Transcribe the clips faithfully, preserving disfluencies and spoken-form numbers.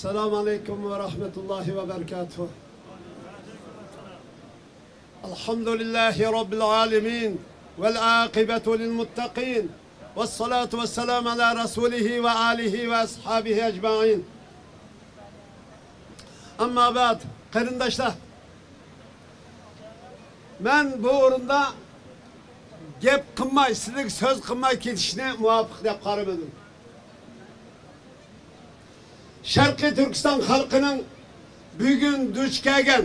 السلام عليكم ورحمة الله وبركاته. الحمد لله رب العالمين، والعاقبة للمتقين، والصلاة والسلام على رسوله وآله وأصحابه أجمعين. أما بعد، قېرىنداشلار، مەن بۇ ئورۇندا گەپ قىلماي، سىزلەرگە سۆز قىلماي كېتىشنى مۇۋاپىق دەپ قارىمىدىم. شەرقىي تۈركىستان خەلقىنىڭ بۈگۈن دۇچ كەلگەن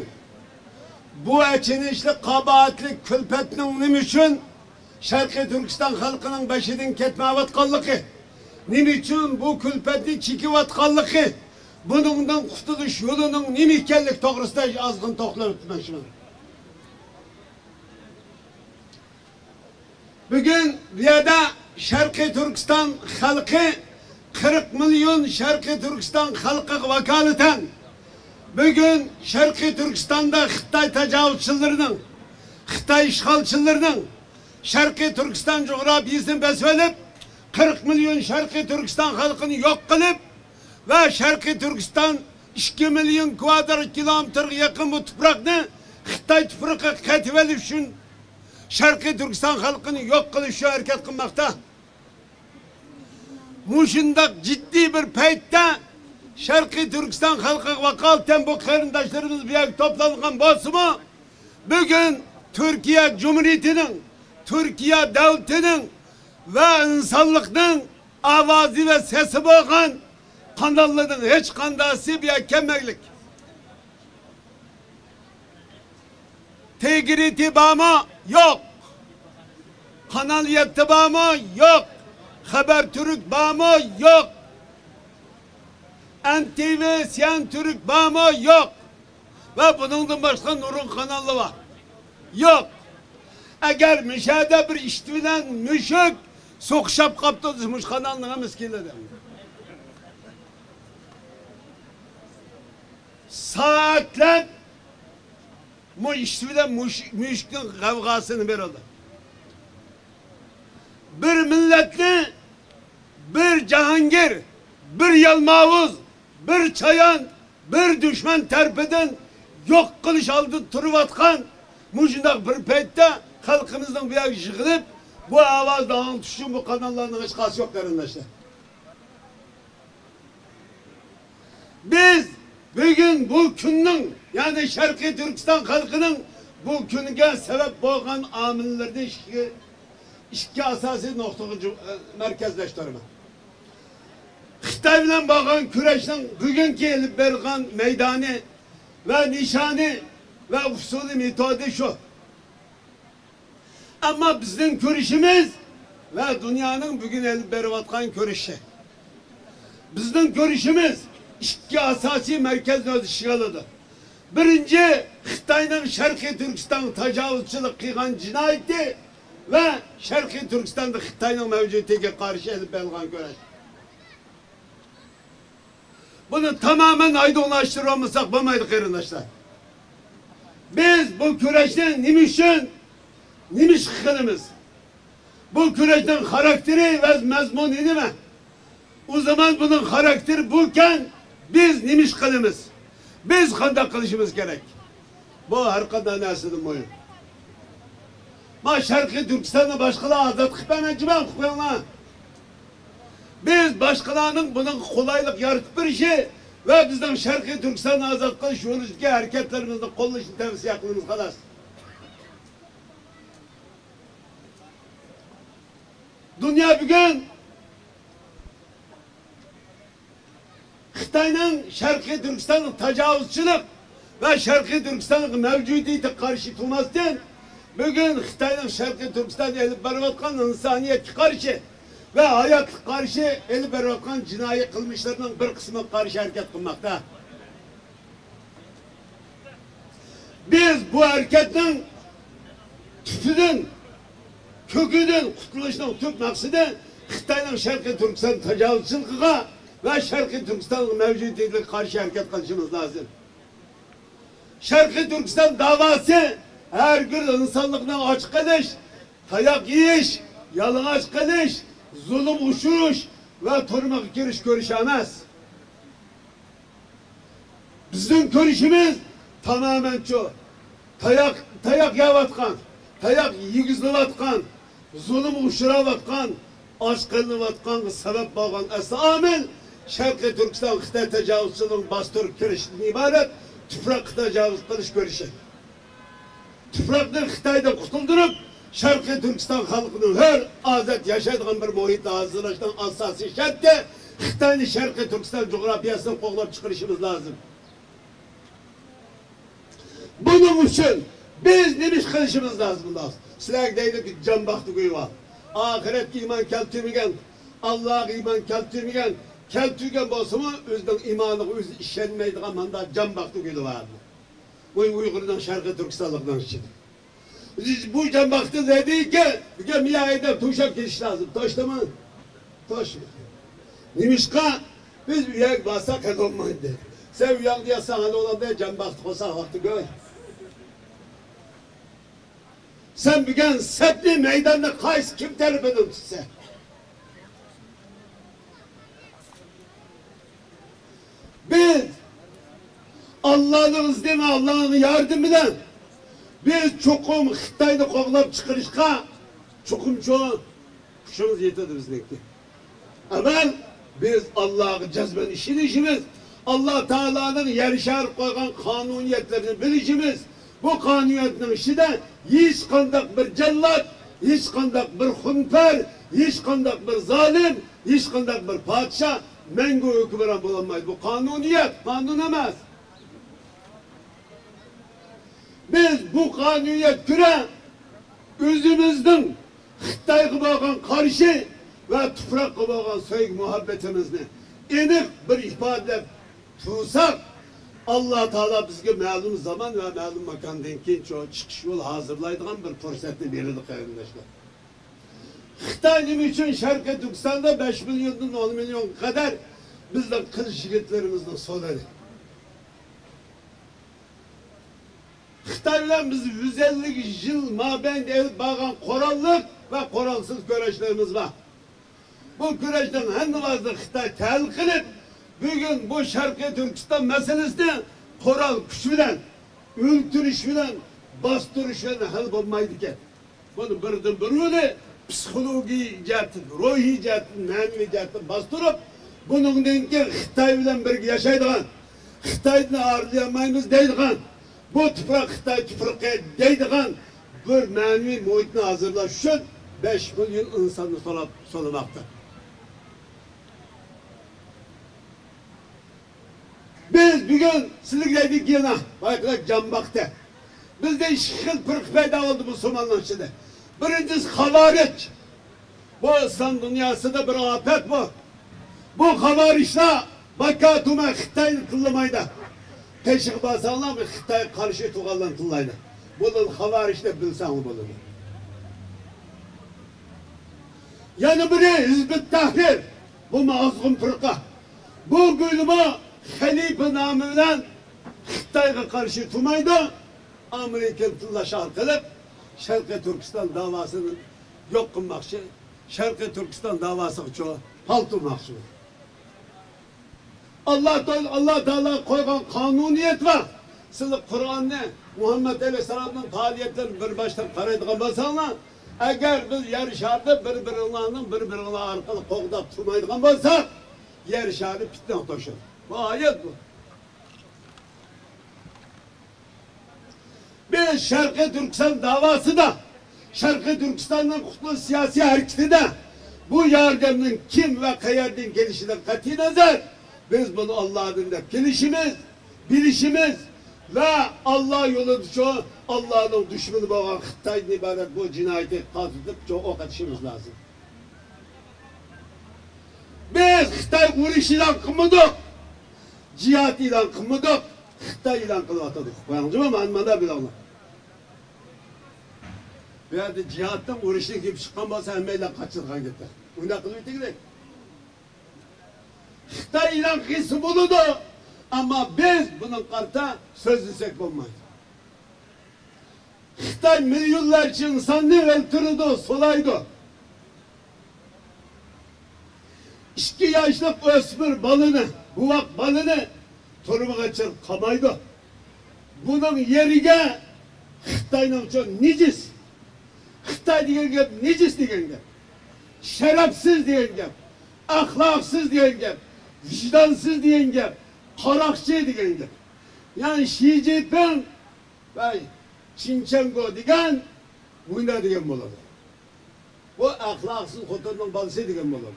بۇ ئەچىنىشلىق، قاباھەتلىك كۈلپەتنىڭ نېمە ئۈچۈن شەرقىي تۈركىستان خەلقىنىڭ بېشىدىن كەتمەيۋاتقانلىقى، نېمە ئۈچۈن بۇ كۈلپەتنى چېكىۋاتقانلىقى، بۇنىڭدىن قۇتۇلۇش يولىنىڭ نېمە ئىكەنلىكى توغرىسىدا ئازغىنە توختىلىپ ئۆتمەكچىمەن. بۈگۈن بۇ يەردە شەرقىي تۈركىستان خەلقى، قىرىق مىليون شەرقىي تۈركىستان خەلقىگە ۋاكالىتەن، بۈگۈن شەرقىي تۈركىستاندا خىتاي تاجاۋۇزچىلىرىنىڭ، خىتاي ئىشغالچىلىرىنىڭ شەرقىي تۈركىستان جۇغراپىيىسىنى بېسىۋېلىپ، قىرىق مىليون شەرقىي تۈركىستان خەلقىنى يوق قىلىپ، ۋە شەرقىي تۈركىستان ئىككى مىليون كۋادرات كىلومېتىرغا يېقىن بۇ تۇپراقنى خىتاي تۇپرىقىغا قېتىۋېلىش ئۈچۈن، شەرقىي تۈركىستان خەلقىنى يوق قىلىش ئۈچۈن ھەرىكەت قىلماقتا. مۇشۇنداق جىددىي بىر پەيتتە شەرقىي تۈركىستان خەلقىگە ۋاكالىتەن بۇ قېرىنداشلىرىمىز بۇ يەرگە توپلانغان بولسىمۇ، بۈگۈن تۈركىيە جۇمھۇرىيىتىنىڭ، تۈركىيە دۆلىتىنىڭ ۋە ئىنسانلىقنىڭ ئاۋازى ۋە سېسى بولغان قاناللارنىڭ ھېچقانداقسى بۇ يەرگە كەلمەگلىك. تىگرىتى بارمۇ؟ يوق. قانال يەتتە بارمۇ؟ يوق. خەبەر تۈرك بارمۇ؟ يوق. ئېن تى ۋى، سىيەن تۈرك بارمۇ؟ يوق. ۋە بۇنىڭدىن باشقا نۇرغۇن قاناللار بار. يوق. ئەگەر مۇشەدە بىر ئىت بىلەن مۈشۈك سوقۇشۇپ قاپتۇ دېسە، مۇشۇ قانالنىڭ ھەممىسى كېلىدۇ. سائەتلەپ مۇ ئىت بىلەن مۈشۈك، مۈشۈكنىڭ غەۋغاسىنى بېرىدۇ. بىر مىللەتنى بىر جاھانگىر، بىر يالماۋۇز، بىر چايان، بىر دۈشمەن تەرىپىدىن يوق قىلىش ئالدىدا تۇرۇۋاتقان مۇشۇنداق بىر پەيتتە خەلقىمىزنىڭ بۇ يەرگە يىغىلىپ، بۇ ئاۋازنى ئاڭلىتىش ئۈچۈن بۇ قاناللارنىڭ ھېچقايسى يوق، قېرىنداشلار. بىز بۈگۈن بۇ كۈننىڭ، يەنى شەرقىي تۈركىستان خەلقىنىڭ بۇ كۈنگە سەۋەب بولغان ئامىللىرىنى ئىككى، ئىككى ئاساسىي نۇقتىغا جۇ-، ئە، مەركەزلەشتۈرىمەن. خىتاي بىلەن بولغان كۈرەشنىڭ بۈگۈنكى ئېلىپ بېرىلغان مەيدانى ۋە نىشانى ۋە ئۇسۇلى، مېتودى شۇ. ئەمما بىزنىڭ كۈرىشىمىز ۋە دۇنيانىڭ بۈگۈن ئېلىپ بېرىۋاتقان كۈرىشى. بىزنىڭ كۈرىشىمىز ئىككى ئاساسىي مەركەزنى ئۆز ئىچىگە ئالىدۇ. بىرىنچى، خىتاينىڭ شەرقىي تۈركىستانغا تاجاۋۇزچىلىق قىلغان جىنايىتى ۋە شەرقىي تۈركىستاندا خىتاينىڭ مەۋجۇدىيىتىگە قارشى ئېلىپ بېرىلغان كۈرەش. بۇنى تامامەن ئايدىڭلاشتۇرالمىساق بولمايدۇ، قېرىنداشلار. بىز بۇ كۈرەشنى نېمە ئۈچۈن، نېمە ئىش قىلىمىز؟ بۇ كۈرەشنىڭ خاراكتېرى ۋە مەزمۇنى نېمە؟ ئۇ زامان بۇنىڭ خاراكتېرى بۇكەن، بىز نېمە ئىش قىلىمىز؟ بىز قانداق قىلىشىمىز كېرەك؟ بۇ ھەر قانداق نەرسىدىن مۇھىم. ما شەرقىي تۈركىستاننى باشقىلار ئازاد قىلىپ بەرمەكچىمەن، قويۇڭلار. بىز باشقىلارنىڭ بۇنىڭغا قولايلىق يارىتىپ بېرىشى ۋە بىزنىڭ شەرقىي تۈركىستاننى ئازاد قىلىش يولىدىكى ھەرىكەتلىرىمىزنى قوللىشىنى تەۋسىيە قىلىمىز، خالاس. دۇنيا بۈگۈن خىتاينىڭ شەرقىي تۈركىستانغا تاجاۋۇزچىلىق ۋە شەرقىي تۈركىستانغا مەۋجۇدىيىتىگە قارشى تۇرماستىن، بۈگۈن خىتاينىڭ شەرقىي تۈركىستاندا ئېلىپ بېرىۋاتقان ئىنسانىيەتكە قارشى ۋە ھاياتلىققا قارشى ئېلىپ بېرىۋاتقان جىنايى قىلمىشلىرىنىڭ بىر قىسمىغا قارشى ھەرىكەت قىلماقتا. بىز بۇ ھەرىكەتنىڭ تۈپىدىن، كۆكىدىن قۇتۇلۇشنىڭ تۈپ مەقسىتى خىتاينىڭ شەرقىي تۈركىستان تاجاۋۇزچىلىقىغا ۋە شەرقىي تۈركىستاننىڭ مەۋجۇدىيىتىگە قارشى ھەرىكەت قىلىشىمىز لازىم. شەرقىي تۈركىستان داۋاسى ھەرگىز ئىنسانلىقنى ئاچ قېلىش، تاياق يېيىش، يالىڭاچ قېلىش، زۇلۇمغا ئۇچرىشىش ۋە تۈرمىگە كىرىش كۈرىشى ئەمەس. بىزنىڭ كۆرۈشىمىز تامامەن شۇ. تاياق، تاياق يەۋاتقان، تاياق يېگۈزۈلۈۋاتقان، زۇلۇمغا ئۇچراۋاتقان، ئاچ قېلىۋاتقانغا سەۋەب بولغان ئەسلى ئامىل شەرقىي تۈركىستان خىتاي تاجاۋۇزچىلىرىنىڭ باستۇرۇپ كىرىشىدىن ئىبارەت تۇپراق تاجاۋۇز قىلىش كۈرىشى. تۇپراقنى خىتايدىن قۇتۇلدۇرۇپ، شەرقىي تۈركىستان خەلقىنىڭ ھۆر، ئازاد ياشايدىغان بىر مۇھىتنى ھازىرلاشنىڭ ئاساسىي شەرتى خىتاينى شەرقىي تۈركىستان جۇغراپىيەسىدىن قوغلاپ چىقىرىشىمىز لازىم. بۇنىڭ ئۈچۈن بىز نېمە ئىش قىلىشىمىز لازىم؟ مۇنداق، سىلەرگە دەيدۇكى، جان باقتى گويى بار. ئاخىرەتكە ئىمان كەلتۈرمىگەن، ئاللاغا ئىمان كەلتۈرمىگەن، كەلتۈرگەن بولسىمۇ ئۆزىنىڭ ئىمانىغا ئۆزى ئىشەنمەيدىغان مانداق جان باقتى گۈلى بار. بۇ ئۇيغۇرنىڭ شەرقىي تۈركىستانلىقنىڭ ئىچىدە. بۇ جان باقتى دەيدىكى، بۈگۈن مىيايدا توشاپ كېلىش لازىم. توشتىمۇ؟ توشمىدى. نېمىشقا؟ بىز ئۇ يەرگە بارساق خەت بولمايدۇ. سەن ئۇ ياقتا ياتساڭ ھەل بولامدۇ، جان باقتى قويساق ۋاقتى كۆر. سەن بۈگۈن سەپنى مەيداندا قايسى كىم تەرىپىدىن تۇتسا. بىز ئاللانىڭ ئىزنى ۋە ئاللانىڭ ياردىمى بىلەن بىز چوقۇم خىتاينى قوغلاپ چىقىرىشقا چوقۇم چوڭ كۈچىمىز يېتىدۇ بىزنىڭكى. ئەۋۋەل بىز ئاللاغا جەزمەن ئىشىنىشىمىز، ئاللا تائالانىڭ يەر شارىغا قويغان قانۇنىيەتلىرىنى بىلىشىمىز، بۇ قانۇنىيەتنىڭ ئىچىدە ھېچقانداق بىر جاللات، ھېچقانداق بىر خۇنپەر، ھېچقانداق بىر زالىم، ھېچقانداق بىر پادىشاھ مەڭگۈ ھۆكۈمران بولالمايدۇ. بۇ قانۇنىيەت، قانۇن ئەمەس. بىز بۇ قانۇنىيەت كۆرە ئۆزىمىزنىڭ خىتايغا بولغان قارشى ۋە تۇپراققا بولغان سۆيگۈ مۇھەببىتىمىزنى ئېنىق بىر ئىپادىلەپ تۇرساق، ئاللا تائالا بىزگە مەلۇم زامان ۋە مەلۇم ماكاندىن كېيىن شۇ چىقىش يولى ھازىرلايدىغان بىر پۇرسەتنى بېرىدۇ، قېرىنداشلار. خىتاي نېمە ئۈچۈن شەرقىي تۈركىستاندا بەش مىليوندىن ئون مىليونغا قەدەر بىزنىڭ قىز يىگىتلىرىمىزنى سولىدى؟ خىتاي بىلەن بىز يۈز ئەللىك يىل مابەينىدە ئېلىپ بارغان قوراللىق ۋە قورالسىز كۈرەشلىرىمىز بار. بۇ كۈرەشنىڭ ھەممىسىنى خىتاي تەھلىل قىلىپ، بۈگۈن بۇ شەرقىي تۈركىستان مەسىلىسىنى قورال كۈچ بىلەن، ئۆلتۈرۈش بىلەن، باستۇرۇش بىلەن ھەل بولمايدىكەن. بۇنى بىردىن بىر يولى پسىخولوگىيە جەھەتتىن، روھىي جەھەتتىن، مەنىۋى جەھەتتىن باستۇرۇپ، بۇنىڭدىن كېيىن خىتاي بىلەن بىرگە ياشايدىغان، خىتايدىن ئايرىلالمايمىز دەيدىغان، بۇ تۇپراق خىتاي تۇپرىقى دەيدىغان بىر مەنىۋى مۇھىتنى ھازىرلاش ئۈچۈن بەش مىليون ئىنساننى سولاپ، سولىماقتا. بىز بۈگۈن سىلىگە دەيدىكى يەنە بايقىلار جان باقتى. بىزدە ئىككى خىل پىرقە پەيدا بولدى مۇسۇلمانلار ئىچىدە. بىرىنچىسى خاۋارىج. بۇ ئىسلام دۇنياسىدا بىر ئاپەت بۇ. بۇ خاۋارىجلار باكا تۈمەن خىتاينى تىللىمايدۇ. قېشىغا بارساڭلار بىر خىتايغا قارشى تۇرغانلارنى تىللايدۇ. بۇلار خاۋارىج دەپ بىلسەڭلار بولىدۇ. يەنە بىرى ھىزب ئۇت تەھرىر. بۇمۇ ئازغۇن پىرقە. بۇ گۇيلىمۇ خەلىپە نامى بىلەن خىتايغا قارشى تۇرمايدۇ. ئامېرىكىنى تىللاش ئارقىلىق شەرقىي تۈركىستان داۋاسىنى يوق قىلماقچى. شەرقىي تۈركىستان داۋاسىغا چۇ پالتۇرماقچى. ئاللا تا-، ئاللا تائالا قويغان قانۇنىيەت بار. سىلەر قۇرئاننى، مۇھەممەد ئەلەيھىسسالامنىڭ پائالىيەتلىرىنى بىر باشتىن قارايدىغان بولساڭلار، ئەگەر بىز يەر شارىدا بىر-بىرىڭلارنىڭ بىر-بىرىڭلار ئارقىلىق قوغداپ تۇرمايدىغان بولساق، يەر شارى پىتنىگە توشىدۇ. بۇ ئايەت بۇ. بىز شەرقىي تۈركىستان داۋاسىدا، شەرقىي تۈركىستاننىڭ قۇتقۇزۇش سىياسىي ھەرىكىتىدە بۇ ياردەمنىڭ كىم ۋە قەيەردىن كېلىشىدىن قەتئىينەزەر، بىز بۇنى ئاللادىن دەپ كېلىشىمىز، بىلىشىمىز ۋە ئاللا يولىدا شۇ ئاللانىڭ دۈشمىنى بولغان خىتايدىن ئىبارەت بۇ جىنايىتى قازىتىپ شۇ ئوق ئېتىشىمىز لازىم. بىز خىتاي ئۇرۇش ئېلان قىلمىدۇق، جىھاد ئېلان قىلمىدۇق، خىتاي ئېلان قىلىۋاتىدۇ. قويۇڭ جۇمۇ، مانا، مانا بىلىڭلار. بۇ يەردە جىھادنىڭ، ئۇرۇشنىڭ گېپى چىققان بولسا، ھەممەيلەن قاچىدىغان گەپلەر. ئۇنداق قىلىۋېتىگىلى. خىتاي ئېلان قىلسا بولىدۇ، ئەمما بىز بۇنىڭغا قارىتا سۆزلىسەك بولمايدۇ. خىتاي مىليونلارچە ئىنساننى ئۆلتۈرىدۇ، سولايدۇ. ئىككى ياشلىق ئۆسمۈر بالىنى، بوۋاق بالىنى تۇرمىغا چىر قامايدۇ. بۇنىڭ يېرىگە خىتاينىڭچۇ نىجىس. خىتاي دېگەن گەپ نىجىس دېگەن گەپ. شەرەپسىز دېگەن گەپ. ئەخلاقسىز دېگەن گەپ. ۋىجدانسىز دېگەن گەپ. قاراقچى دېگەن گەپ. يەنى شى جىنپىڭ ۋە چىنچەنگو دېگەن مۇنداق دېگەن بولىدۇ. بۇ ئەخلاقسىز خوتۇننىڭ بالىسى دېگەن بولىدۇ.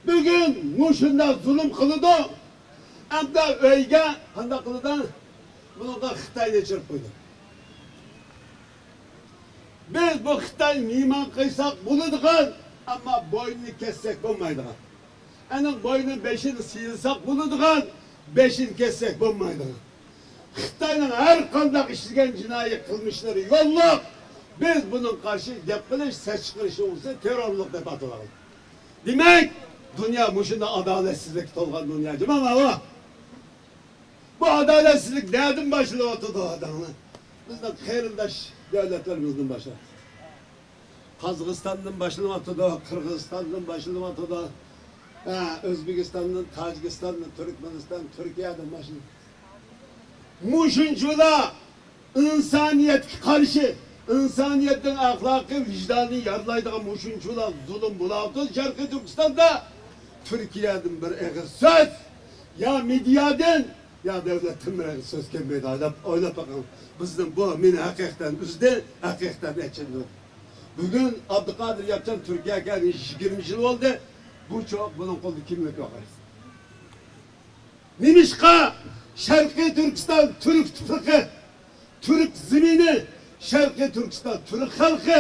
بۈگۈن مۇشۇنداق زۇلۇم قىلىدۇ. ئەمدى ئۆيگە قانداق قىلىدۇ؟ بۇنىڭغا خىتاينى چىقىرىپ قويدى. بىز بۇ خىتاينى مېھمان قىلساق بولىدىغان، ئەمما بوينىنى كەسسەك بولمايدىغان. ئەنىڭ بوينى بېشىنى سىيلىساق بولىدىغان، بېشىنى كەسسەك بولمايدىغان. خىتاينىڭ ھەر قانداق ئىشلىگەن جىنايى قىلمىشلىرى يوللۇق. بىز بۇنىڭغا قارشى گەپ قىلىش، سەس چىقىرىش ئوڭىسى تېررورلۇق دەپ ئاتىلىدۇ. دېمەك، دۇنيا مۇشۇنداق ئادالەتسىزلىككە تولغان دۇنيا، جۇما ماۋۇ. بۇ ئادالەتسىزلىك نەدىن باشلىنىۋاتىدۇ ئاداڭلار؟ بىزنىڭ قېرىنداش دۆلەتلىرىمىزدىن باشلاپ. قازاقىستاندىن باشلىنىۋاتىدۇ، قىرغىزىستاندىن باشلىنىۋاتىدۇ. ھە، ئۆزبېكىستاندىن، تاجىكىستاندىن، تۈركمەنىستان، تۈركىيەدىن باشلىنىپ. مۇشۇنچىلا ئىنسانىيەتكە قارشى، ئىنسانىيەتنىڭ ئەخلاقىي ۋىجدانىنى يارىلايدىغان مۇشۇنچىلا زۇلۇم بولاۋاتىدۇ شەرقىي تۈركىستاندا. تۈركىيەدىن بىر ئېغىز سۆز، يا مېدىيادىن، يا دۆلەتتىن بىر ئېغىز سۆز كەلمەيدۇ دەپ ئويلاپ بېقىڭ. بىزنى بۇ مېنى ھەقىقەتەن ئۈزدى، ھەقىقەتەن ئېچىندۇردى. بۈگۈن ئابدۇقادىر ياپچان تۈركىيەگە كەلگىنى يىگىرمە يىل بولدى. بۇ چوغ بۇنىڭ قولىدا كىملىك يوق. نېمىشقا شەرقىي تۈركىستان تۈرك تۇپرىقى، تۈرك زېمىنى، شەرقىي تۈركىستان تۈرك خەلقى،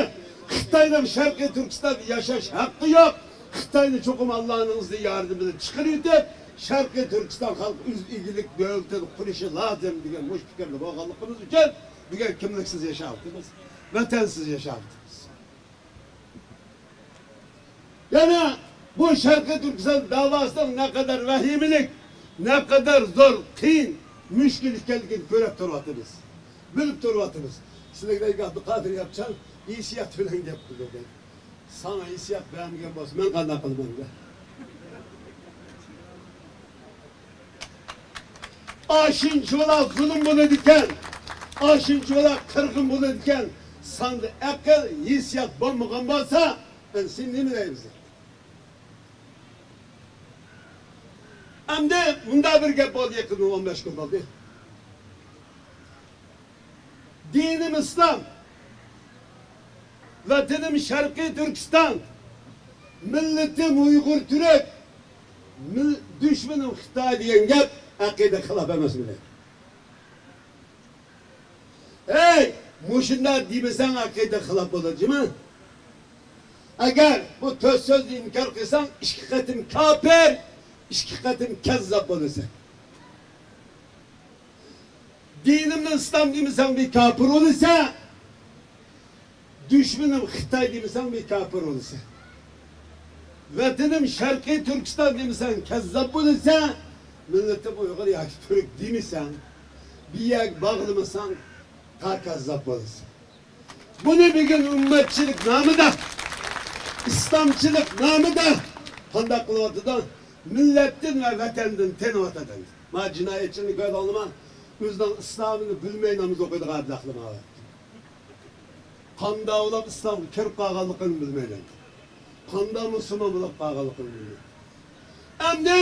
خىتاينىڭ شەرقىي تۈركىستاندا ياشاش ھەققى يوق، خىتاينى چوقۇم ئاللانىڭ ئىززىتى ياردىمى بىلەن چىقىرىۋېتىپ، شەرقىي تۈركىستان خەلقى ئۆز ئىگىلىك دۆلىتىنى قۇرۇشى لازىم دېگەن مۇشۇ پىكىردە بولغانلىقىمىز ئۈچۈن بۈگۈن كىملىكسىز ياشاۋاتىمىز، ۋەتەنسىز ياشاۋاتىمىز. يەنە بۇ شەرقىي تۈركىستان داۋاسىنىڭ نەقەدەر ۋەھىمىلىك، نەقەدەر زور، قىيىن، مۈشكۈل ئىكەنلىكىنى كۆرۈپ تۇرۇۋاتىمىز، بىلىپ تۇرۇۋاتىمىز. سىلەرگە ئابدۇقادىر ياپچان ھېسسىيات بىلەن گەپ قىلىدۇ دەيدۇ. ساڭا ھېسسىيات بەرمىگەن بولسا مەن قانداق قىلىمەن دە؟ ئاشۇنچىۋالا زۇلۇم بولىدىكەن، ئاشۇنچىۋالا قىرغىن بولىدىكەن، ساڭدا ئەقىل، ھېسسىيات بولمىغان بولسا، ئەمدى سېنى نېمە دەيمىز؟ ئەمدى مۇنداق بىر گەپ بولدى، يېقىندىن ئون بەش كۈن بولدى. دىنىم ئىسلام، ۋەتىنىم شەرقىي تۈركىستان، مىللىتىم ئۇيغۇر تۈرك، مىل-، دۈشمىنىم خىتاي دېگەن گەپ ئەقىدە خىلاپ ئەمەسمىدى؟ ھەي، مۇشۇنداق دېمىسەڭ ئەقىدە خىلاپ بولىدۇ جۇمۇ. ئەگەر بۇ تۆت سۆزنى ئىنكار قىلساڭ، ئىككى قېتىم كاپىر، ئىككى قېتىم كەززاپ بولىسەن. دىنىمنى ئىسلام دېمىسەڭ، بىر كاپىر بولىسەن. دۈشمىنىم خىتاي دېمىسەڭ، بىر كاپىر بولىسەن. ۋەتىنىم شەرقىي تۈركىستان دېمىسەڭ، كەززاپ بولىسەن. مىللىتىم ئۇيغۇر ياكى تۈرك دېمىسەڭ، بىر يەرگە باغلىمىساڭ، تا كەززاپ بولىسەن. بۇنى بۈگۈن ئۈممەتچىلىك نامىدا، ئىسلامچىلىق نامىدا قانداق قىلىۋاتىدۇ؟ مىللەتتىن ۋە ۋەتەندىن تېنىۋاتىدۇ. ما جىنايەتچىنى كۆردۈڭلىما؟ ئۆزىنىڭ ئىسلامىنى بىلمەي ناماز ئوقۇيدىغان ئەبلەخلىما. قانداق بولۇپ ئىسلامغا كىرىپ قالغانلىقىنى بىلمەيدۇ. قانداق مۇسۇلمان بولۇپ قالغانلىقىنى بىلمەيدۇ. ئەمدى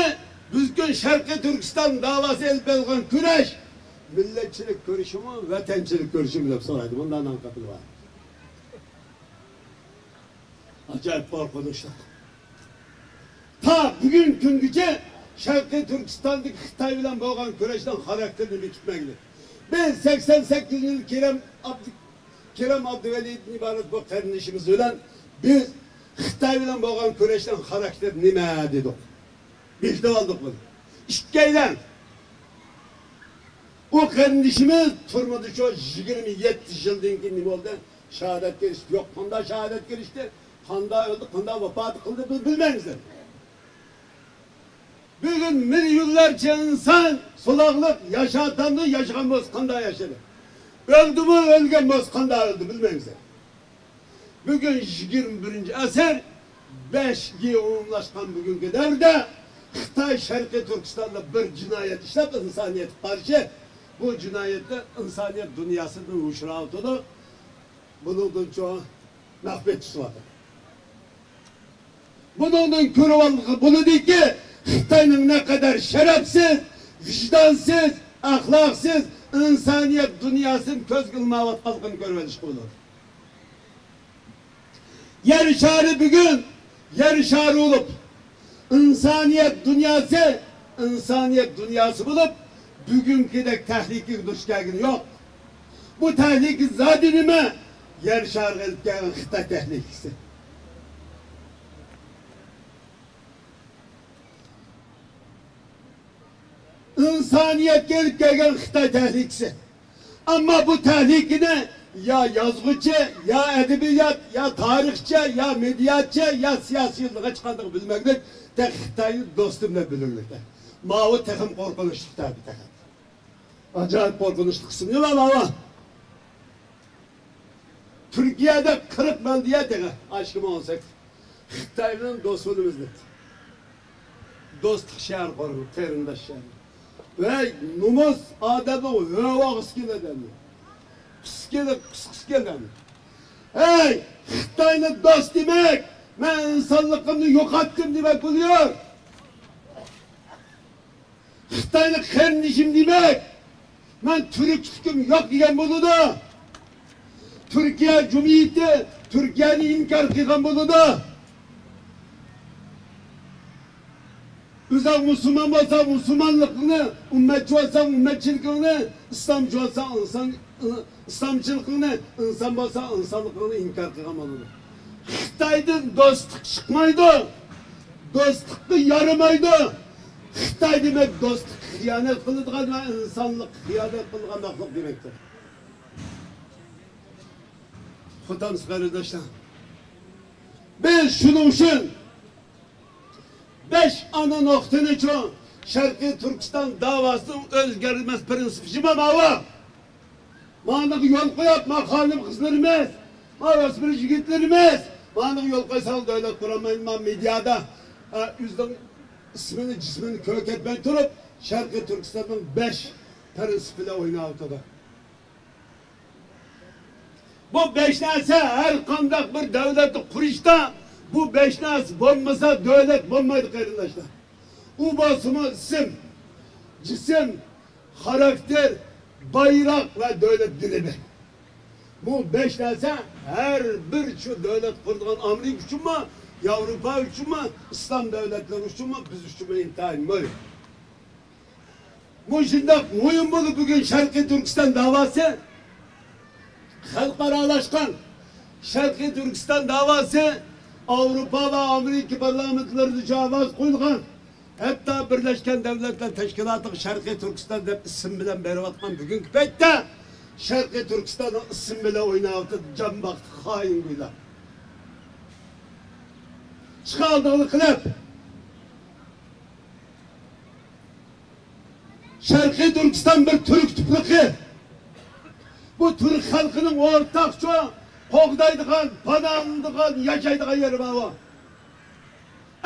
بۈگۈن شەرقىي تۈركىستان داۋاسى ئېلىپ بېرىلغان كۈرەش مىللەتچىلىك كۈرىشىمۇ، ۋەتەنچىلىك كۈرىشىمۇ دەپ سورايدۇ. مۇنداق نامقاتىلى بار. ئاجايىپ قورقۇنچلۇق. تا بۈگۈنكى كۈنگىچە شەرقىي تۈركىستاندىكى خىتاي بىلەن بولغان كۈرەشنىڭ خاراكتېرىنى بېكىتمەيلى. بىز سەكسەن سەككىزىنچى يىل كېرەم ئابدۇ-، كېرەم ئابدۇۋەلىدىن ئىبارەت بۇ قېرىندىشىمىز بىلەن بىز خىتاي بىلەن بولغان كۈرەشنىڭ خاراكتېرى نېمە دېدۇق. بېكىتىۋالدۇق بۇنى. ئىككىيلەن، ئۇ قېرىندىشىمىز تۈرمىدە شۇ يىگىرمە يەتتە يىلدىن كېيىن نېمە بولدى؟ شاھادەتكە ئېرىشتى. يوق، قانداق شاھادەتكە ئېرىشتى؟ قانداق ئۆلدى؟ قانداق ۋاپاتى قىلدى؟ بىز بىلمەيمىز ئەمدى. بۈگۈن مىليونلارچە ئىنسان سولاقلىق ياشاتامدۇ؟ ياشىغان بولسا قانداق ياشىدى؟ ئۆلدىمۇ؟ ئۆلگەن بولسا قانداق ئۆلدى؟ بىلمەيمىز ئەمدى. بۈگۈن يىگىرمە بىرىنچى ئەسىر، بەش يىل ئومۇملاشقان بۈگۈنكى دەۋردە خىتاي شەرقىي تۈركىستاندا بىر جىنايەت ئىشلەپ، ئىنسانىيەتكە قارشى، بۇ جىنايەتتە ئىنسانىيەت دۇنياسىدىن ھوشىراۋۇتىدۇ. بۇنىڭدىن چوڭ مەخپىيەت تۇتۇۋاتىدۇ. بۇنىڭدىن كۆرۈۋالغىلى بولىدۇكى، خىتاينىڭ نەقەدەر شەرەپسىز، ۋىجدانسىز، ئەخلاقسىز، ئىنسانىيەت دۇنياسىدىن كۆزگە ئىلمايۋاتقانلىقىنى كۆرۈۋېلىشقا بولىدۇ. يەر شارى بۈگۈن يەر شارى بولۇپ، ئىنسانىيەت دۇنياسى ئىنسانىيەت دۇنياسى بولۇپ، بۈگۈنكىدەك تەھلىكىگە دۇچ كەلگىنى يوق. بۇ تەھلىكە زادى نېمە؟ يەر شارىغا ئېلىپ كەلگەن خىتاي تەھلىكىسى. ئىنسانىيەتكە ئېلىپ كەلگەن خىتاي تەھلىكىسى. ئەمما بۇ تەھلىكىنى يا يازغۇچى، يا ئەدەبىيات، يا تارىخچى، يا مېدىياتچى، يا سىياسىيونلار ھېچقانداق بىلمەكلىك، تېخى خىتاينى دوستۇم دەپ بىلىملىك. ماۋۇ تېخىمۇ قورقۇنچلۇق تەبىئىي تەخەت. ئاجايىپ قورقۇنچلۇق قىسمى نېمە ماۋۇ؟ تۈركىيەدە قىرىق مىليارد دېگەن، ئاشكىمۇ ئون سەككىز. خىتاي بىلەن دوست بولىمىز دەپتۇ. دوستلۇق شەھەر قۇرۇڭ، قېرىنداش شەھەر. ۋەي، نومۇس ئادەمنىڭ ھۆۋاغىسى كېلىدۇ ئەمدى. قۇسقۇسى كېلىدۇ، قۇسقۇسى كېلىدۇ ئەمدى. ھەي، خىتاينى دوست دېمەك، مەن ئىنسانلىقىمنى يوقاتتىم دېمەك بولۇر. خىتاينى قېرىندىشىم دېمەك، مەن تۈركلۈكۈم يوق دېگەن بولىدۇ. تۈركىيە جۇمھۇرىيىتى تۈركىيەنى ئىنكار قىلغان بولىدۇ. ئۆزۈڭ مۇسۇلمان بولساڭ، مۇسۇلمانلىقىڭنى، ئۈممەتچى بولساڭ، ئۈممەتچىلىكىڭنى، ئىسلامچى بولساڭ، ئىسلام، ئىسلامچىلىقىڭنى، ئىنسان بولساڭ، ئىنسانلىقىڭنى ئىنكار قىلغان بولىدۇ. خىتايدىن دوستلۇق چىقمايدۇ. دوستلۇققا يارىمايدۇ. خىتاي دېمەك دوستلۇققا خىيانەت قىلىدىغان ۋە ئىنسانلىققا خىيانەت قىلىدىغان مەخلۇق دېمەكتۇر. خوتەمسىز قېرىنداشلار، بىز شۇنىڭ ئۈچۈن بەش ئانا نۇقتىنىچۇ، شەرقىي تۈركىستان داۋاسىنىڭ ئۆزگەرمەس پىرىنسىپى شۇ ماۋۇ. مانىڭغا يول قويۇپ، ما خانىم قىزلىرىمىز، ما ئۆسمۈر يىگىتلىرىمىز، مانىڭغا يول قويساڭ دۆلەت قۇرالمايدۇ، ما مېدىيادا، ئە، ئۆزىنىڭ ئىسمىنى، جىسمىنى كۆركەتمەي تۇرۇپ، شەرقىي تۈركىستاننىڭ بەش پىرىنسىپى بىلەن ئويناۋاتىدۇ. بۇ بەش نەرسە ھەر قانداق بىر دۆلەتنى قۇرۇشتا، بۇ بەش نەرسە بولمىسا دۆلەت بولمايدۇ، قېرىنداشلار. ئۇ بولسىمۇ ئىسىم، جىسىم، خاراكتېر، بايراق ۋە دۆلەت گېربى. بۇ بەش نەرسە ھەر بىر شۇ دۆلەت قۇرىدىغان ئامېرىكا ئۈچۈنمۇ، ياۋروپا ئۈچۈنمۇ، ئىسلام دۆلەتلىرى ئۈچۈنمۇ، بىز ئۈچۈنمۇ ئىنتايىن مۇھىم. مۇشۇنداق مۇھىم بولۇپ بۈگۈن شەرقىي تۈركىستان داۋاسى خەلقئارالاشقان، شەرقىي تۈركىستان داۋاسى ئاۋروپا ۋە ئامېرىكا پارلامېنتلىرىدىچۇ ئاۋاز قويۇلغان، ھەتتا بىرلەشكەن دۆلەتلەر تەشكىلاتىغا شەرقىي تۈركىستان دەپ ئىسىم بىلەن بېرىۋاتقان بۈگۈنكى پەيتتە شەرقىي تۈركىستاننىڭ ئىسمى بىلەن ئويناۋاتىدۇ جان باقتى خائىن گۇيلار. چىقالدىغىلى قىلىپ. شەرقىي تۈركىستان بىر تۈرك تۇپرىقى. بۇ تۈرك خەلقىنىڭ ئورتاقچە قوغدايدىغان، پاناھلىنىدىغان، ياشايدىغان يېرى بار.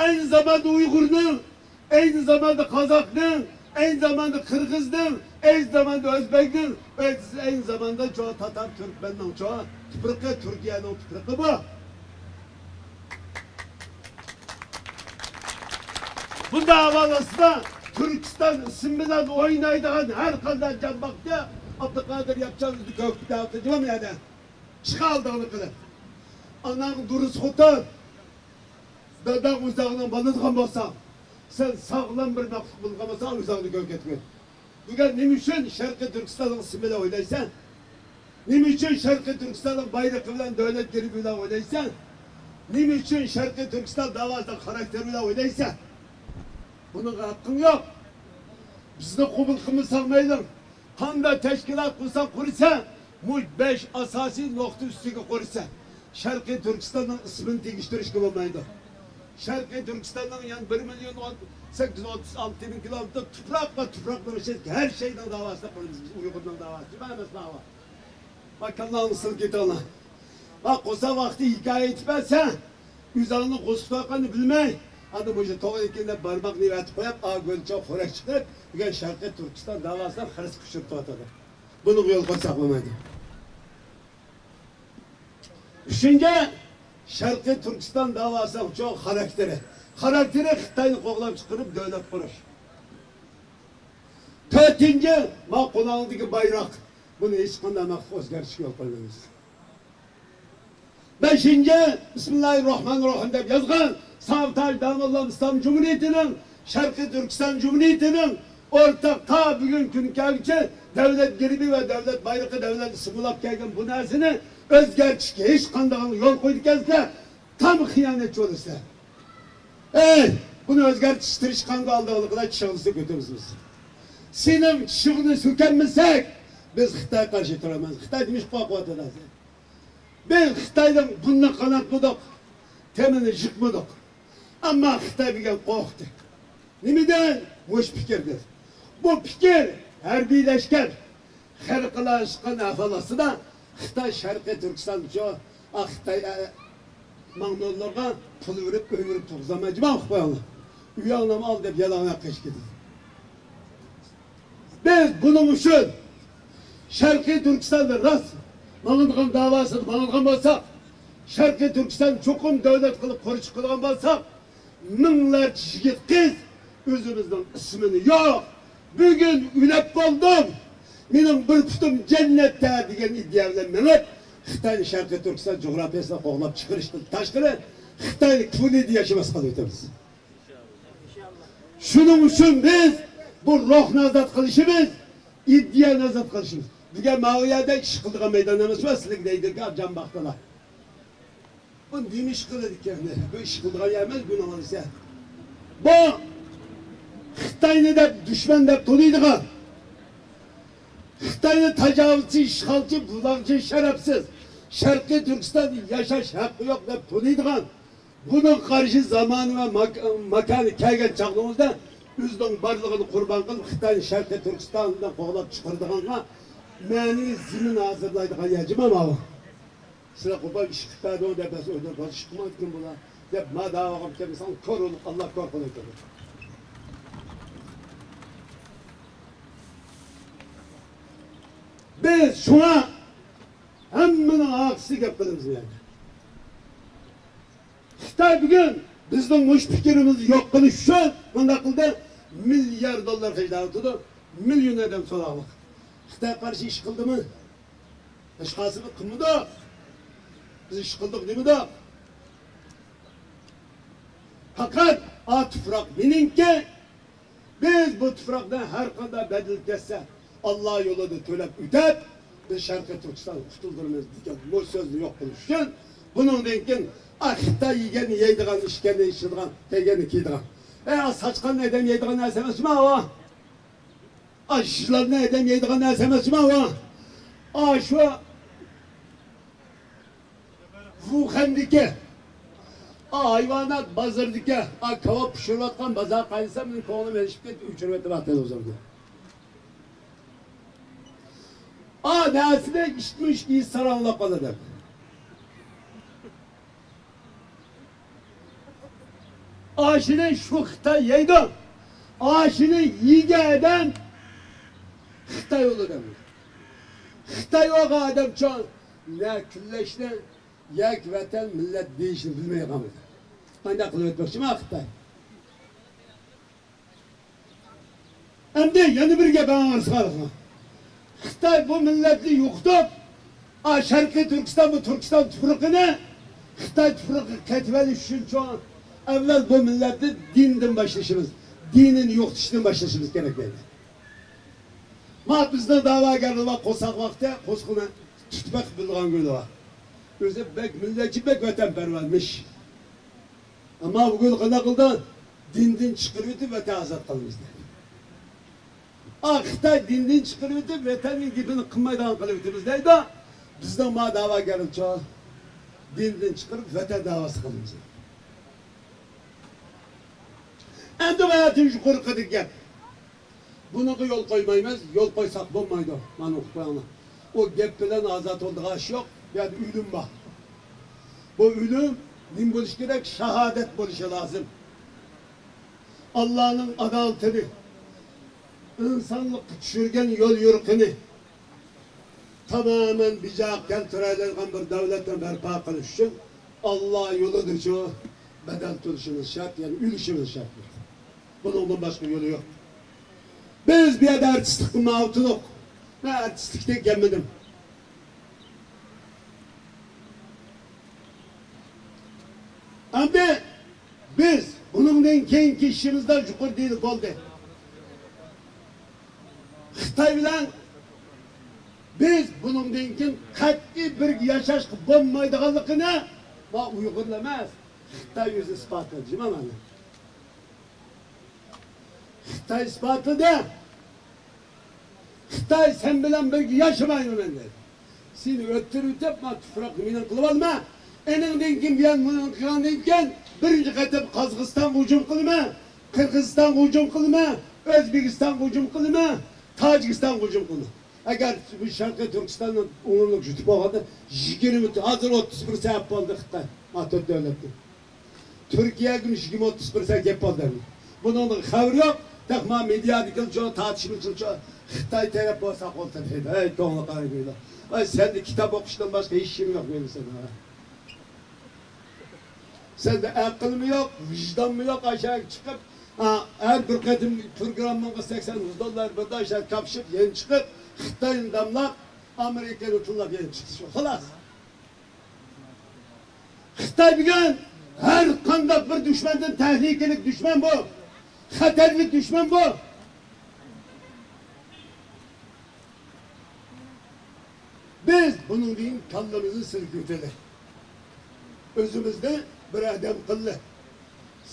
ئەينى زاماندا ئۇيغۇرنىڭ، ئەينى زاماندا قازاقنىڭ، ئەينى زاماندا قىرغىزنىڭ، ئەينى زاماندا ئۆزبەكنىڭ، ئەينى زاماندا چوڭ تاتار تۈركمەننىڭ چوڭ تۇپرىقى، تۈركىيەنىڭ تۇپرىقى بۇ. بۇنداق ئەھۋال ئاستىدا تۈركىستان ئىسمى بىلەن ئوينايدىغان ھەر قانداق جان باقتى، ئابدۇقادىر ياپچان ئۆزى كۆكۈپ دەۋاتىدۇ جۇمۇ يەردە. چىقالدىغىنى قىلىپ. ئاناڭ دۇرۇس خوتۇن، داداڭ ئۆزۈڭنىڭ بالىدىغان بولسا، سەن ساغلام بىر مەخلۇق بولغان بولساڭ، ئۆزۈڭنى كۆركەتمە. بۈگۈن نېمە ئۈچۈن شەرقىي تۈركىستاننىڭ ئىسمى بىلەن ئوينايسەن؟ نېمە ئۈچۈن شەرقىي تۈركىستاننىڭ بايرىقى بىلەن، دۆلەت گېربى بىلەن ئوينايسەن؟ نېمە ئۈچۈن شەرقىي تۈركىستان داۋاسىنىڭ خاراكتېرى بىلەن ئوينايسەن؟ بۇنىڭغا ھەققىڭ يوق. بىزنى قوبۇل قىلمىساڭ مەيلى. قانداق تەشكىلات قۇرساڭ قۇرىسەن، مۇشۇ بەش ئاساسىي نۇقتا ئۈستىگە قۇرىسەن. شەرقىي تۈركىستاننىڭ ئىسمىنى تېگىشتۈرۈشكە بولمايدۇ. شەرقىي تۈركىستاننىڭ يەنە بىر مىليون سەككىز يۈز ئوتتۇز ئالتە مىڭ كىلومېتىر تۇپراق بار، تۇپراقنىڭ ئىچىدىكى ھەر شەينىڭ داۋاسىنى قۇرىمىز بىز، ئۇيغۇرنىڭ داۋاسى نېمە ئەمەس داۋا. باكاللارنىڭ سىرى كېتىڭلار. ما قورساق ۋاقتى ھېكايە ئېيتىپ بەرسە، ئۆزۈڭنى غۇسۇل قىلغاننى بىلمەي، ئاندىن مۇشۇ توغرا ئىكەن دەپ بارماقنى ئەتىپ قويۇپ، ئا گۆلچە خورەك چىقىرىپ، بۈگۈن شەرقىي تۈركىستان داۋاسىدا خىرىسقا ئۇچرىتىۋاتىدۇ. بۇنىڭغا يول قويساق بولمايدۇ. ئۈچىنچى، شەرقىي تۈركىستان داۋاسىنىڭ چوڭ خاراكتېرى. خاراكتېرى خىتاينى قوغلاپ چىقىرىپ دۆلەت قۇرۇش. تۆتىنچى، ما قولۇڭدىكى بايراق. بۇنى ھېچقانداق مەخلۇق ئۆزگەرتىشكە يول قويمايمىز. بەشىنچى، بىسمىللاھىر راھمانىر راھىم دەپ يازغان ساۋتاج داموللام ئىسلام جۇمھۇرىيىتىنىڭ، شەرقىي تۈركىستان جۇمھۇرىيىتىنىڭ ئورتاق تا بۈگۈنكى كۈنگىچە دۆلەت گېربى ۋە دۆلەت بايرىقى، دۆلەت ئىسمى بولاپ كەلگەن بۇ نەرسىنى ئۆزگەرتىشكە ھېچقانداق يول قويىدىكەنسىلەر، تام خىيانەتچى بولىسىلەر. ئەي، بۇنى ئۆزگەرتىش تىرىشقاندا ئالدىڭلىقىدا چىشىڭىزنى كۆتۈرىمىز. سېنىڭ چىشىڭنى سۆكەلمىسەك، بىز خىتايغا قارشى تۇرىمىز. خىتاي نېمىش قوقۇۋاتىدۇ ھازىر؟ بىز خىتايدىن بۇنى قاناتمىدۇق، تېمىنى يىقمىدۇق. ئەمما خىتاي بۈگۈن قورقتى. نېمىدىن؟ مۇشۇ پىكىردىن. بۇ پىكىر ھەربىي لەشكەر خەلقئارالاشقان ئەھۋال ئاستىدا خىتاي شەرقىي تۈركىستان شۇ، ئا، خىتاي، ئە، ماڭدۇلارغا پۇل بېرىپ، ئۆي بېرىپ تۇرغۇزالمايدۇ. جىماڭ قويۇڭلار. ئۆيۈڭلارنى ئال دەپ يالاڭ ئاياق قېچىپ كېتىدۇ. بىز بۇنىڭ ئۈچۈن شەرقىي تۈركىستاندا راست ماڭىدىغان داۋاسىدا ماڭىدىغان بولساق، شەرقىي تۈركىستان چوقۇم دۆلەت قىلىپ قۇرۇش قىلىدىغان بولساق، مىڭلارچە يىگىت قىز ئۆزىمىزنىڭ ئىسمىنى يوق، بۈگۈن ئۆلۈپ بولدۇم، مېنىڭ بىر پۇتۇم جەننەتتە دېگەن ئىدىيە بىلەن مېڭىپ، خىتاينى شەرقىي تۈركىستان جۇغراپىيەسىدىن قوغلاپ چىقىرىشتىن تاشقىرى، خىتاينى كونىدا ياشىماس قىلىۋېتىمىز. شۇنىڭ ئۈچۈن بىز بۇ روھنى ئازاد قىلىشىمىز، ئىدىيەنى ئازاد قىلىشىمىز. بۈگۈن ماۋۇ يەردە ئىش قىلىدىغان مەيدان ئەمەسمۇ، سىلىگە دەيدىكەن جان باقتىلا. بۇ نېمە ئىش قىلىدىكەن؟ بۇ ئىش قىلىدىغان يەر ئەمەس، بۇنىڭ ئالىسى. بۇ خىتاينى دەپ، دۈشمەن دەپ تونۇيدىغان، خىتاينى تاجاۋۇزچى، ئىشغالچى، بۇلاڭچى، شەرەپسىز، شەرقىي تۈركىستاندا ياشاش ھەققى يوق دەپ تونۇيدىغان، بۇنىڭغا قارشى زامانى ۋە ماك-، ماكانى كەلگەن چاغلىرىڭىزدا ئۆزىنىڭ بارلىقىنى قۇربان قىلىپ، خىتاينى شەرقىي تۈركىستاندىن قوغلاپ چىقىرىدىغانغا مەنىۋى زېمىن ھازىرلايدىغان يەر جىمە ماۋۇ. سىلەر قوپال ئىش قىلىپ بەردىڭ دەپ، بەس ئۆيدە باشقا قىلمايدىكەن بۇلار دەپ، ما داۋاغا كەلمىسەڭ، كور بولۇپ، ئاللا كور قىلىۋېتىدۇ. بىز شۇڭا ھەممىنىڭ ئارقىسىدا گەپ قىلىمىز بۇ يەردە. خىتاي بۈگۈن بىزنىڭ مۇشۇ پىكرىمىزنى يوق قىلىش ئۈچۈن قانداق قىلدى؟ مىليار دوللار خەجلەۋاتىدۇ. مىليون ئادەم سوراقلىق. خىتايغا قارشى ئىش قىلدىمۇ؟ ھېچقايسىمىز قىلمىدۇق. بىز ئىش قىلدۇق دېمىدۇق. پەقەت ئا تۇپراق مېنىڭكى. بىز بۇ تۇپراقنى ھەر قانداق بەدەل كەتسە، ئاللا يولىدا تۆلەپ ئۆتەپ، بىز شەرقىي تۈركىستاننى قۇتۇلدۇرىمىز دېگەن بۇ سۆزنى يوق قىلىش ئۈچۈن، بۇنىڭدىن كېيىن، ئا، خىتاي يېگەننى يەيدىغان، ئىچكەننى ئىچىدىغان، كىيگەننى كىيىدىغان. ئە، ئا، ساچقاننى ئادەم يەيدىغان نەرسە ئەمەسمۇ ئاۋۇ؟ ئا، يىلاننى ئادەم يەيدىغان نەرسە ئەمەسمۇ ئاۋۇ؟ ئا، شۇ ۋۇخەندىكى ئا ھايۋانات بازىرىدىكى ئا كاۋاپ پىشۇرۇۋاتقان بازار قاينىسا، مېنىڭ كۆڭلۈم ئېلىشىپ كېتىپ، ئۆچۈرۈۋېتىۋاتىدۇ ئۆزۈمنى. ئا نەرسىنى ئىشتمۇ ئىشتى ساراڭلاپ قالىدۇ. ئاشۇنى شۇ خىتاي يەيدۇ. ئاشۇنى يېگەن ئادەم خىتاي بولىدۇ. خىتاي بولغان ئادەمچۇ نە كۈنلەشنى، ياكى ۋەتەن، مىللەت دېيىشنى بىلمەي قالمىدى. قانداق قىلىپ ئۆتمەكچىما خىتاي؟ ئەمدى يەنە بىر گەپ ئاڭلىسىڭلار. خىتاي بۇ مىللەتنى يوقىتىپ، ئا، شەرقىي تۈركىستان، بۇ تۈركىستان تۇپرىقىنى خىتاي تۇپرىقىغا قېتىۋېلىش ئۈچۈن چوڭ ئەۋۋەل بۇ مىللەتنى دىندىن باشلىشىمىز، دىنىنى يوقىتىشتىن باشلىشىمىز كېرەك دەيدۇ. ما بىزنىڭ دەۋاگەرلىرىمىز قورساق ۋاقتى قورسىقىنى تۇتۇپ بېقىپ بىلىدىغان گۆلى بار. ئۆزى بەك مىللەتچى، بەك ۋەتەنپەرۋەرمىش. ئەمما بۈگۈن قانداق قىلدى؟ دىندىن چىقىرىۋېتىپ ۋەتەن ئازاد قىلىمىز دېدى. ئا، خىتاي دىندىن چىقىرىۋېتىپ ۋەتەننىڭ گېپىنى قىلمايدىغان قىلىۋېتىمىز دەيدۇ. بىزنىڭ ما دەۋاگەرلىرىمىز دىندىن چىقىرىپ ۋەتەن دەۋاسى قىلىمىز. ئەمدى مانا يۇقىرىقىدىكى گەپ. بۇنىڭغا يول قويمايمىز، يول قويساق بولمايدۇ. مانا ئۇقۇپ قويۇڭلار. ئۇ گەپ بىلەن ئازاد بولىدىغان ئىش يوق. بۇ يەردە ئۆلۈم بار. بۇ ئۆلۈم نېمە بولۇشى كېرەك؟ شاھادەت بولۇشى لازىم. ئاللانىڭ ئادالىتىنى، ئىنسانلىققا چۈشۈرگەن يول يورۇقىنى تامامەن بىجا كەلتۈرەلەيدىغان بىر دۆلەتنى بەرپا قىلىش ئۈچۈن ئاللا يولىدىچۇ بەدەل تۆلىشىمىز شەرت، يەنى ئۆلۈشىمىز شەرت. بۇنىڭدىن باشقا يولى يوق. بىز بۇ يەردە ئارتىسلىق قىلمايۋاتىدۇق. مەن ئارتىسلىقتىن كەلمىدىم. ئەمدى بىز بۇنىڭدىن كېيىنكى ئىشىمىزدا يۇقىرىدا دېدى، بولدى. خىتاي بىلەن بىز بۇنىڭدىن كېيىن قەتئىي بىرگە ياشاشقا بولمايدىغانلىقىنى ما ئۇيغۇرلا ئەمەس، خىتاي ئۆزى ئىسپاتلىدى. جۇما مانا. خىتاي ئىسپاتلىدى. خىتاي سەن بىلەن بىرگە ياشىمايمەن دېدى. سېنى ئۆتتۈرۈۋېتىپ، ما تۇپراقنى مېنىڭ قىلىۋالما. ئېنىڭدىن كېيىن بۇيان مۇنۇ قىلغاندىن كېيىن بىرىنچى قېتىم قازاقىستانغا ھۇجۇم قىلىمەن، قىرغىزىستانغا ھۇجۇم قىلىمەن، ئۆزبېكىستانغا ھۇجۇم قىلىمەن، تاجىكىستانغا ھۇجۇم قىلىمەن. ئەگەر بۇ شەرقىي تۈركىستاننى ئوڭۇملۇق يۇتۇپ ئالغاندا يىگىرمە، ھازىر ئوتتۇز پىرسەنت ئېلىپ بولدى خىتاي. ما تۆت دۆلەتنى. تۈركىيەگىمۇ يىگىرمە ئوتتۇز پىرسەنت گەپ بولدى. بۇنىڭدىن خەۋىرى يوق. تېخى ما مېدىيادىكىلەرچۇ، تارتىشمىچىلەرچۇ، خىتاي تەرەپ بولسا قول تىلەيدۇ. ھەي، كۆڭلى قارىغىلا. ۋاي، سەندە كىتاب ئوقۇشتىن باشقا ھېچ ئىشىڭ يوق مېنىڭ سېنىڭ. سەندە ئەقىلمۇ يوق، ۋىجدانمۇ يوق، ئاشاغا چىقىپ، ھە، ھەر بىر قېتىم پروگرامماڭغا سەكسەن يۈز دوللار بىردە ئاشاغا كاپشىپ، يەنە چىقىپ، خىتاينى داملاپ، ئامېرىكىنى تىللاپ يەنە چىقىش. خالاس. خىتاي بۈگۈن ھەر قانداق بىر دۈشمەندىن تەھلىكىلىك دۈشمەن بۇ. خەتەرلىك دۈشمەن بۇ. بىز بۇنىڭدىن كاللىمىزنى سىلكىۋېتەيلى. ئۆزىمىزنى بىر ئادەم قىللى.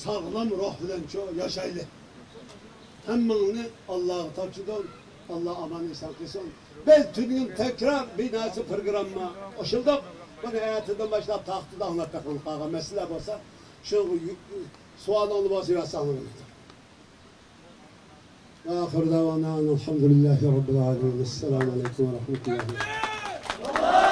ساغلام روھ بىلەن چو-، ياشايلى. ھەممىڭلارنى ئاللاغا تاپشۇردۇم. ئاللا ئامان ئېسەن قىلسۇن. بىز تۈنۈگۈن تەكرار بىر نەرسە پروگرامما قوشۇلدۇق. بۇنى ئەتىدىن باشلاپ تاختىدا ئاڭلاپ بېقىڭ، قالغان مەسىلە بولسا، شۇنىڭغا يۈ-، سوئالىڭلار بولسا يازساڭلار بولىدۇ. وآخر دعوانا أن الحمد لله رب العالمين. السلام عليكم ورحمة الله وبركاته.